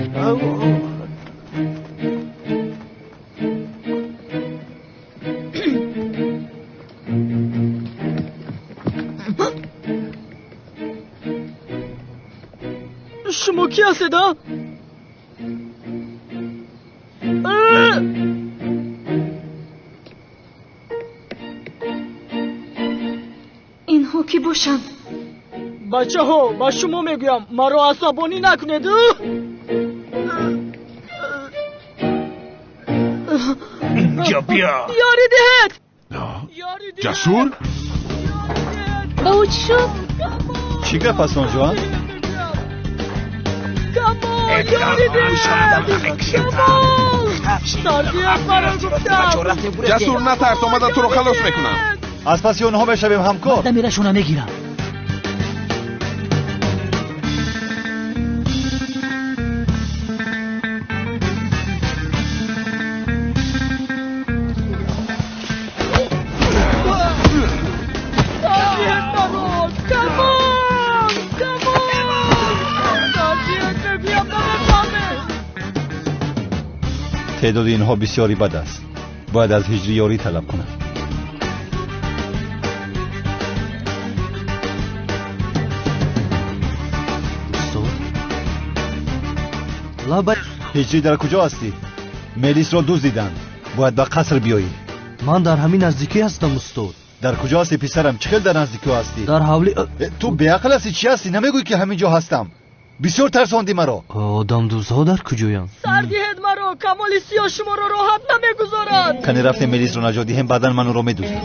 Шумо кӣ ҳастед, а? Инҳо кӣ бошанд? Бачаҳо, ба шумо мегӯям, маро асабонӣ накунед. Инҷо биё. Ёрӣ диҳед. Ҷасур? Ба ӯ чӣ шуд? Чӣ гап аст он ҷо? Камол, ёри диҳед! Камол! Сар диҳед маро гуфтам! Ҷасур, натарс, омада туро халос мекунам. Аз паси онҳо мешавем, ҳамкор. Дамирашона мегирам. Теъдоди инҳо бисёри бад аст. Бояд аз ҳиҷрӣ ёрӣ талаб кунам. Устод, лабай. Ҳиҷрӣ, дар куҷо ҳастӣ? Мелисро дуздиданд. Бояд ба қаср биёӣ. Ман дар ҳамин наздикӣ ҳастам, устод. Дар куҷо ҳастӣ, писарам? Чӣ хел дар наздикӣ ҳастӣ? Дар ҳавли. Ту беақл ҳастӣ, чӣ ҳастӣ? Намегӯӣ ки ҳамин ҷо ҳастам? Бисёр тарсондӣ маро. Одамдуздҳо дар куҷоянд? Сар диҳед маро, Камоли Сиёҳ шуморо роҳат намегузорад. Кане рафтем Мелисро наҷот диҳем, баъдан ман ӯро медуздам.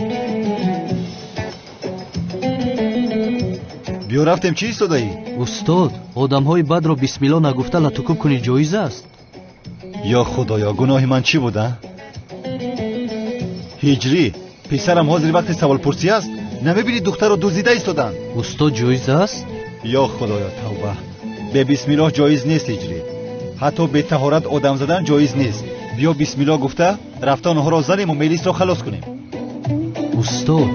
Биё рафтем, чӣ истодаӣ? Устод, одамҳои бадро бисмилло нагуфта латукуб кунӣ ҷоиз аст? Ё худоё, гуноҳи ман чӣ буд, а? Ҳиҷрӣ, писарам, ҳозир вақти саволпурсӣ аст? Намебинӣ духтарро дуздида истоданд? Устод, ҷоиз аст? Ё худоё, тавба. Бе бисмиллоҳ ҷоиз нест, ҳиҷрӣ. Ҳатто бетаҳорат одам задан ҷоиз нест. Биё бисмиллоҳ гуфта рафта онҳоро занему Мелисро халос кунем. Устод,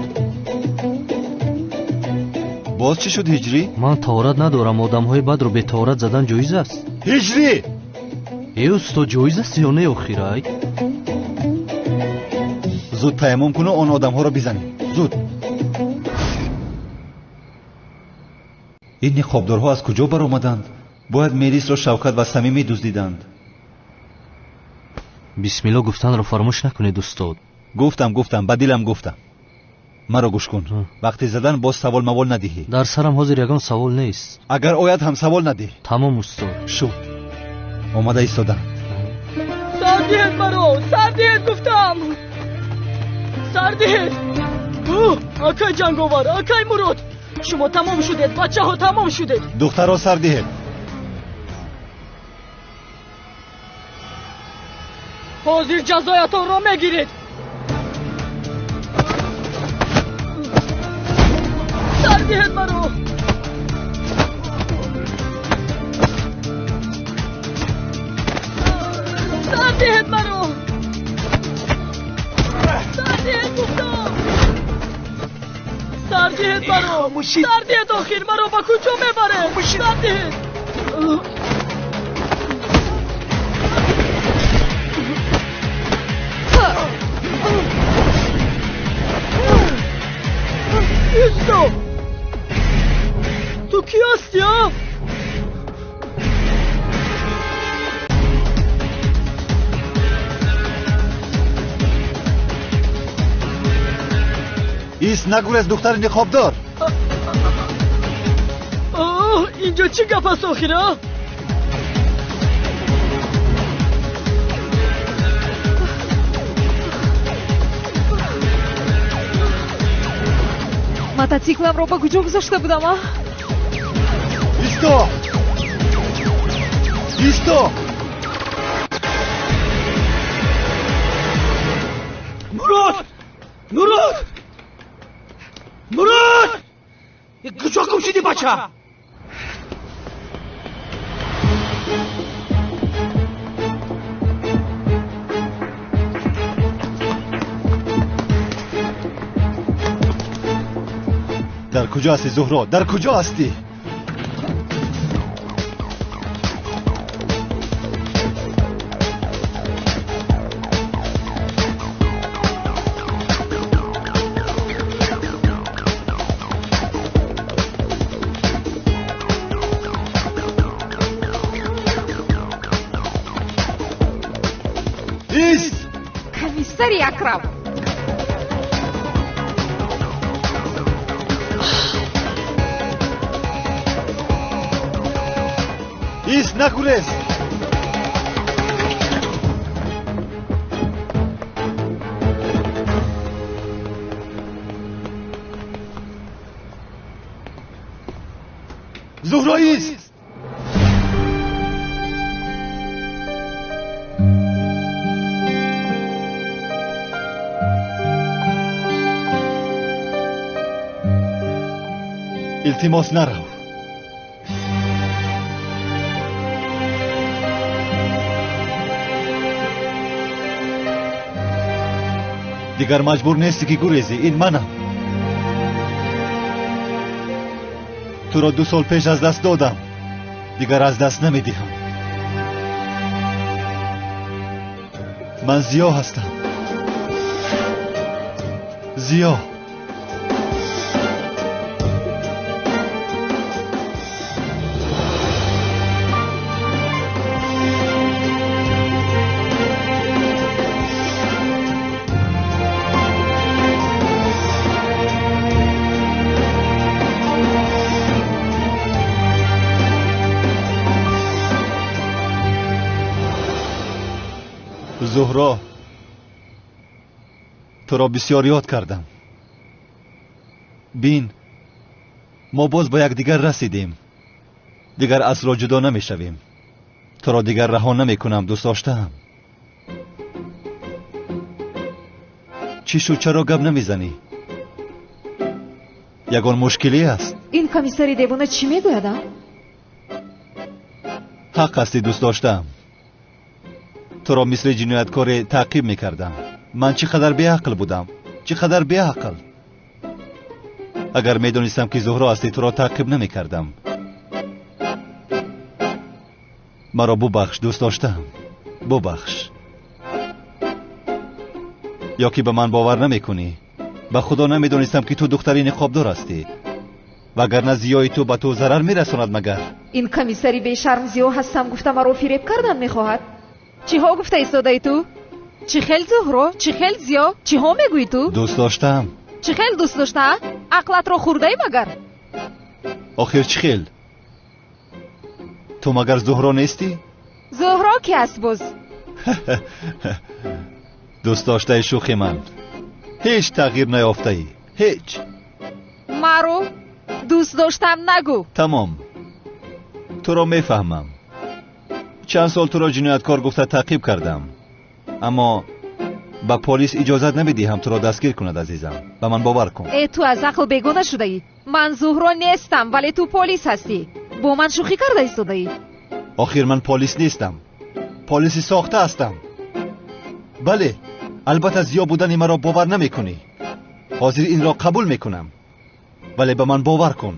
боз чӣ шуд, ҳиҷрӣ? Ман таҳорат надорам. Одамҳои бадро бетаҳорат задан ҷоиз аст? Ҳиҷрӣ! Э, устод, ҷоиз аст ё не охирай? Зуд таяммум куну он одамҳоро бизанем. Зуд. Ин ниқобдорҳо аз куҷо баромаданд? Бояд Мелисро Шавкат ва Самим медуздиданд. Бисмилло гуфтанро фаромӯш накунед, устод. Гуфтам, гуфтам, ба дилам гуфтам. Маро гӯш кун. Вақти задан боз савол мавол надиҳӣ. Дар сарам ҳозир ягон савол нест. Агар ояд ҳам савол надиҳ. Тамом, устод. Шуд. Омада истоданд. Сар диҳед маро! Сар диҳед гуфтам! Сар диҳед! Акай Ҷанговар, акай Мурод! Шумо тамом шудед, бачаҳо, тамом шудед. Духтарро сар диҳед. Ҳозир ҷазоятонро мегиред. Сар диҳед маро! Сар диҳед маро! Сар диҳед гуфтам! Сар диҳед маро! Сар диҳед, охир маро ба куҷо мебаред? Сар диҳед! Исто! Ту кӣ ҳастӣ, а? Ист, нагурез, духтари ниқобдор. Инҷо чӣ гап аст охир, а? Мотоциклам-ро ба куҷо гузошта будам, а? Исто! Исто! Мурод! Мурод! Мурод! Куҷо гум шудӣ, бача? Дар куҷо ҳастӣ, Зуҳро? Дар куҷо ҳастӣ? Ист! Комиссари Акрам! Ист, нагурез! Зуҳро, ист! Илтимос нарав. Дигар маҷбур нестӣ ки гурезӣ. Ин манам. Туро 2 сол пеш аз даст додам. Дигар аз даст намедиҳам. Ман Зиё ҳастам. Зиё. Зуҳро, туро бисёр ёд кардам. Бин, мо боз ба якдигар расидем. Дигар асло ҷудо намешавем. Туро дигар раҳо намекунам, дӯст доштаам. Чӣ шуд, чаро гап намезанӣ? Ягон мушкиле аст? Ин комиссари девона чӣ мегӯяд, а? Ҳақ ҳастӣ, дӯст доштаам. Туро мисли ҷинояткоре таъқиб мекардам. Ман чӣ қадар беақл будам, чӣ қадар беақл. Агар медонистам ки Зуҳро ҳастӣ, туро таъқиб намекардам. Маро бубахш, дӯст доштаам, бубахш. Ё ки ба ман бовар намекунӣ? Ба худо намедонистам ки ту духтари ниқобдор ҳастӣ. Вагарна зиёи ту ба ту зарар мерасонад магар? Ин комиссари бешарм Зиё ҳастам гуфта маро фиреб кардан мехоҳад. Чиҳо гуфта истодаи ту? Чӣ хел Зуҳро, чӣ хел Зиё, чиҳо мегӯӣ ту? Дӯст доштаам. Чӣ хел дӯст дошта? Ақлатро хӯрдаӣ магар? Охир чӣ хел? Ту магар Зуҳро нестӣ? Зуҳро ки аст боз? Дӯст доштаи шӯхи ман. Ҳеҷ тағйир наёфтаӣ, ҳеҷ. Маро дӯст доштам нагӯ. Тамом, туро мефаҳмам. Чанд сол туро ҷинояткор гуфта таъқиб кардам, аммо ба полис иҷозат намедиҳам туро дастгир кунад, азизам. Ба ман бовар кун. Э, ту аз ақл бегона шудаӣ. Ман Зуҳро нестам, вале ту полис ҳастӣ. Бо ман шӯхӣ карда истодаӣ. Охир ман полис нестам, полиси сохта ҳастам. Бале, албатта Зиё будани маро бовар намекунӣ. Ҳозир инро қабул мекунам, вале ба ман бовар кун.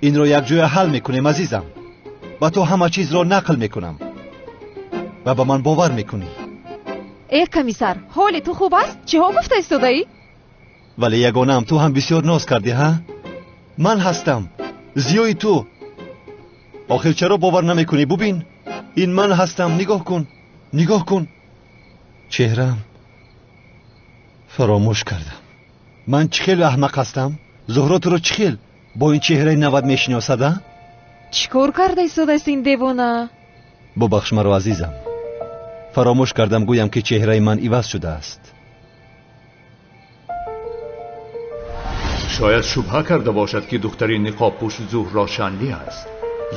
Инро якҷоя ҳал мекунем, азизам. Ба ту ҳама чизро нақл мекунам ва ба ман бовар мекунӣ. Э, комиссар, ҳоли ту хуб аст? Чиҳо гуфта истодаӣ? Вале ягонаам, ту ҳам бисёр ноз кардӣ, ҳа? Ман ҳастам, Зиёи ту. Охир чаро бовар намекунӣ? Бубин, ин ман ҳастам. Нигоҳ кун, нигоҳ кун. Чеҳрам фаромӯш кардам. Ман чӣ хел аҳмақ ҳастам? Зуҳро туро чӣ хел бо ин чеҳраи навад мешиносад, а? Чӣ кор карда истодааст ин девона? Бубахш маро, азизам. Фаромӯш кардам гӯям ки чеҳраи ман иваз шудааст. Шояд шубҳа карда бошад ки духтари ниқобпӯш Зуҳро Шанли аст.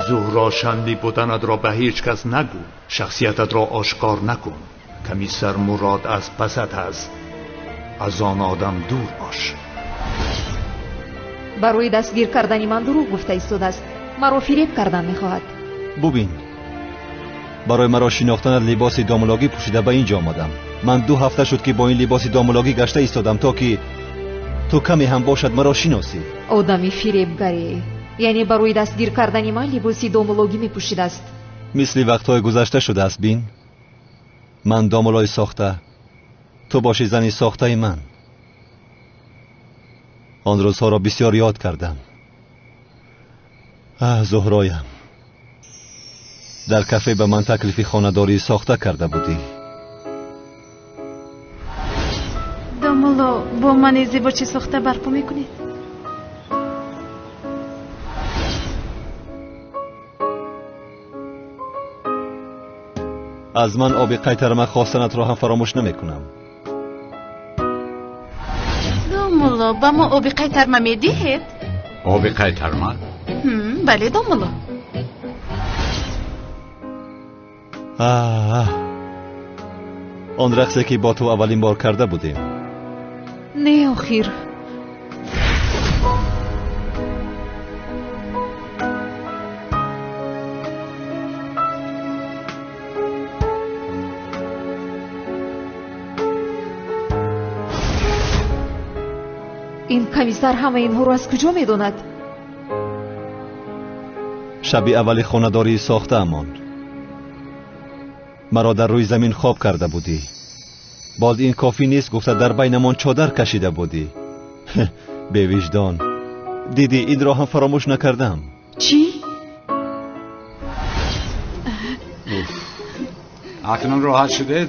Зуҳро Шанли буданатро ба ҳеҷ кас нагӯ, шахсиятатро ошкор накун. Комиссар Мурод аз пасат аст. Аз он одам дур бош. Барои дастгир кардани ман дурӯғ гуфта истодааст. Маро фиреб кардан мехоҳад. Бубин, барои маро шинохтанат либоси домулогӣ пӯшида ба ин ҷо омадам. Ман 2 ҳафта шуд ки бо ин либоси домулогӣ гашта истодам, то ки ту каме ҳам бошад маро шиносӣ. Одами фиребгаре, яъне барои дастгир кардани ман либоси домулогӣ мепӯшидааст. Мисли вақтҳои гузашта шудааст. Бин, ман домулои сохта, ту боши зани сохтаи ман. Он рӯзҳоро бисёр ёд кардам. Аҳ, Зуҳроям, дар кафе ба ман таклифи хонадории сохта карда будӣ. Домулло, бо ман издивоҷи сохта барпо мекунед? Аз ман оби қайтарма хостанатро ҳам фаромӯш намекунам. Домулло, ба мо оби қайтарма медиҳед? Оби қайтарма? Бале, домулло. Аҳ, он рақсе ки бо ту аввалин бор карда будем. Не, охир. Ин комиссар ҳама инҳоро аз куҷо медонад? Шаби аввали хонадории сохтаамон маро дар рӯи замин хоб карда будӣ. Боз ин кофӣ нест гуфта дар байнамон чодар кашида будӣ. Бевиҷдон, дидӣ, инро ҳам фаромӯш накардам. Чӣ? Акнун роҳат шудед?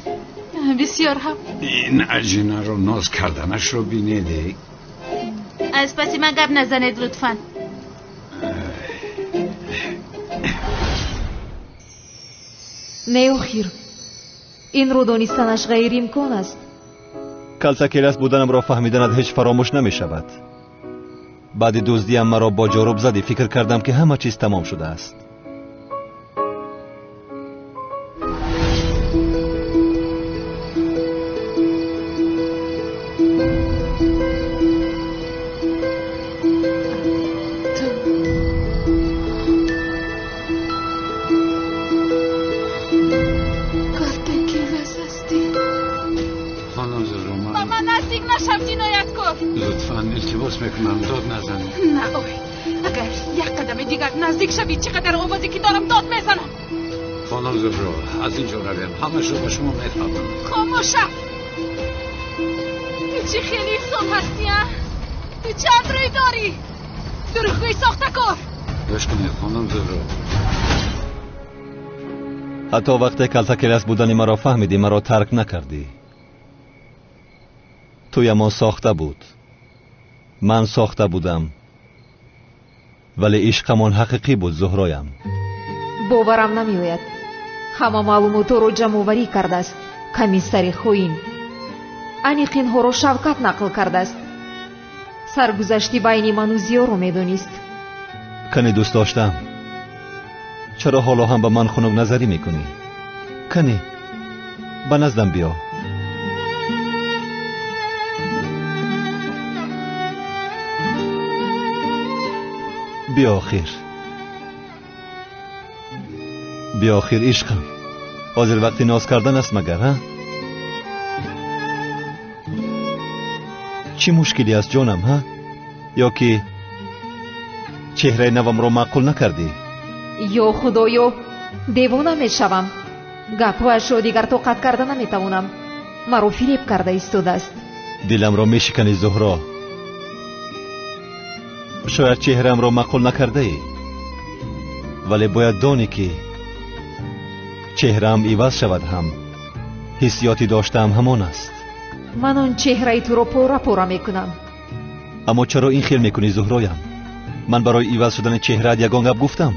Бисёр ҳам. Ин аҷинаро ноз карданашро бинед. Аз паси ман гап назанед лутфан. Не, охир, инро донистанаш ғайриимкон аст. Калтакелас буданамро фаҳмиданат ҳеҷ фаромӯш намешавад. Баъди дуздиам маро бо ҷоруб задӣ, фикр кардам ки ҳама чиз тамом шудааст. Наздик шавӣ, чӣ қадар овозе ки дорам дод мезанам. Хонум Зуҳро, аз ин ҷо равем, ҳамашро ба шумо мефаҳмам. Хомӯш шав! Ту чӣ хеле инсон ҳастӣ, а? Ту чанд рӯй дорӣ? Дурӯғгӯи сохтакор! Гӯш кунед, хонум Зуҳро. Ҳатто вақте калтакелас будани маро фаҳмидӣ, маро тарк накардӣ. Туямон сохта буд, ман сохта будам, вале ишқамон ҳақиқӣ буд, Зуҳроям. Боварам намеояд. Ҳама маълумотҳоро ҷамъоварӣ кардааст комиссари хоин. Аниқ инҳоро Шавкат нақл кардааст. Саргузашти байни ману Зиёро медонист. Кани дӯст доштам, чаро ҳоло ҳам ба ман хунукназарӣ мекунӣ? Кани ба наздам биё. Биё охир, биё охир, ишқам. Ҳозир вақти ноз кардан аст магар, ҳа? Чӣ мушкилӣ аст ҷонам, ҳа? Ё ки чеҳраи навамро маъқул накардӣ? Ё худоё, девона мешавам. Гапҳояшро дигар тоқат карда наметавонам. Маро фиреб карда истодааст. Диламро мешиканӣ, Зуҳро. Шояд чеҳраамро маъқул накардаӣ, вале бояд донӣ ки чеҳраам иваз шавад ҳам ҳиссиёти доштаам ҳамон аст. Ман он чеҳраи туро пора пора мекунам. Аммо чаро ин хел мекунӣ, Зуҳроям? Ман барои иваз шудани чеҳраат ягон гап гуфтам?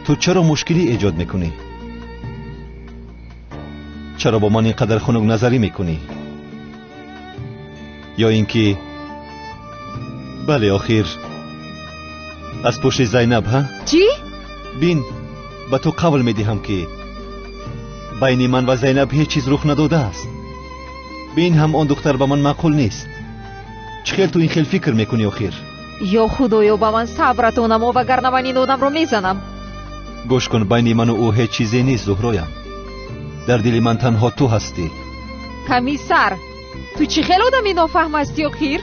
Ту чаро мушкилӣ эҷод мекунӣ? Чаро бо ман ин қадар хунукназарӣ мекунӣ? Ё ин ки бале, охир аз пушти Зайнаб, ҳа? Чӣ? Бин, ба ту қавл медиҳам ки байни ман ва Зайнаб ҳеҷ чиз рух надодааст. Бин, ҳам он духтар ба ман маъқул нест. Чӣ хел ту ин хел фикр мекунӣ охир? Ё худоё, ба ман сабрато намо, вагарна ман ин одамро мезанам. Гӯш кун, байни ману ӯ ҳеҷ чизе нест, Зуҳроям. Дар дили ман танҳо ту ҳастӣ. Комиссар, ту чӣ хел одами нофаҳм ҳастӣ охир?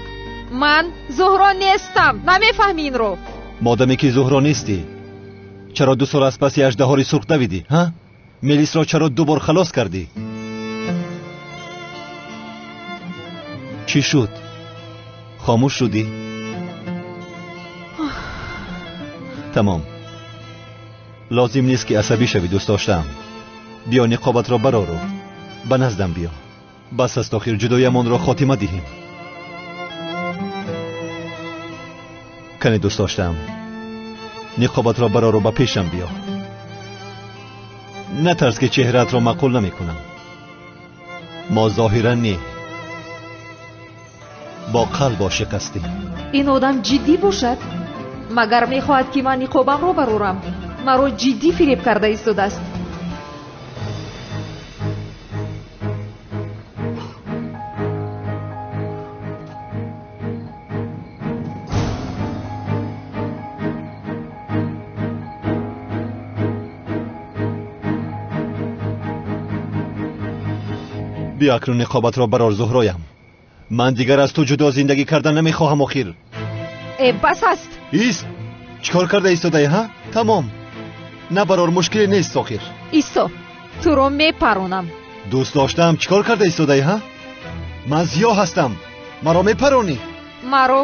Ман Зуҳро нестам, намефаҳмӣ инро. Модаме ки Зуҳро нестӣ, чаро 2 сол аз паси аждаҳори сурх давидӣ, ҳа? Мелисро чаро 2 бор халос кардӣ? Чӣ шуд? Хомӯш шудӣ? Тамом, лозим нест ки асабӣ шавӣ, дӯст доштаам. Биё ниқобатро барору ба наздам биё. Бас аст охир, ҷудоямонро хотима диҳем. Кани дӯст доштаам, ниқобатро барору ба пешам биё. Натарс ки чеҳраатро маъқул намекунам. Мо зоҳиран не, бо қалб ошиқ ҳастем. Ин одам ҷиддӣ бошад? Магар мехоҳад ки ман ниқобамро барорам? Маро ҷиддӣ фиреб карда истодааст. Биё акнун ниқобатро барор, Зуҳроям. Ман дигар аз ту ҷудо зиндагӣ кардан намехоҳам охир. Э, бас аст. Ист, чӣ кор карда истодаӣ, ҳа? Тамом. Набарор, мушкиле нест охир. Исо, туро мепаронам. Дӯст доштаам, чӣ кор карда истодаӣ, ҳа? Ман зиё ҳастам. Маро мепаронӣ? Маро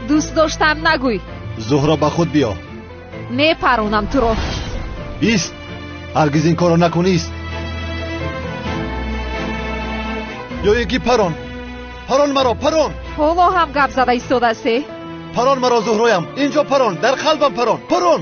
дӯст доштаам нагӯй. Зуҳро, ба худ биё. Мепаронам туро. Ист, ҳаргиз ин корро накун, ист. Ё ин ки парон. Парон маро, парон. Ҳоло ҳам гап зада истодаасте? Парон маро, Зуҳроям. Инҷо парон, дар қалбам парон. Парон.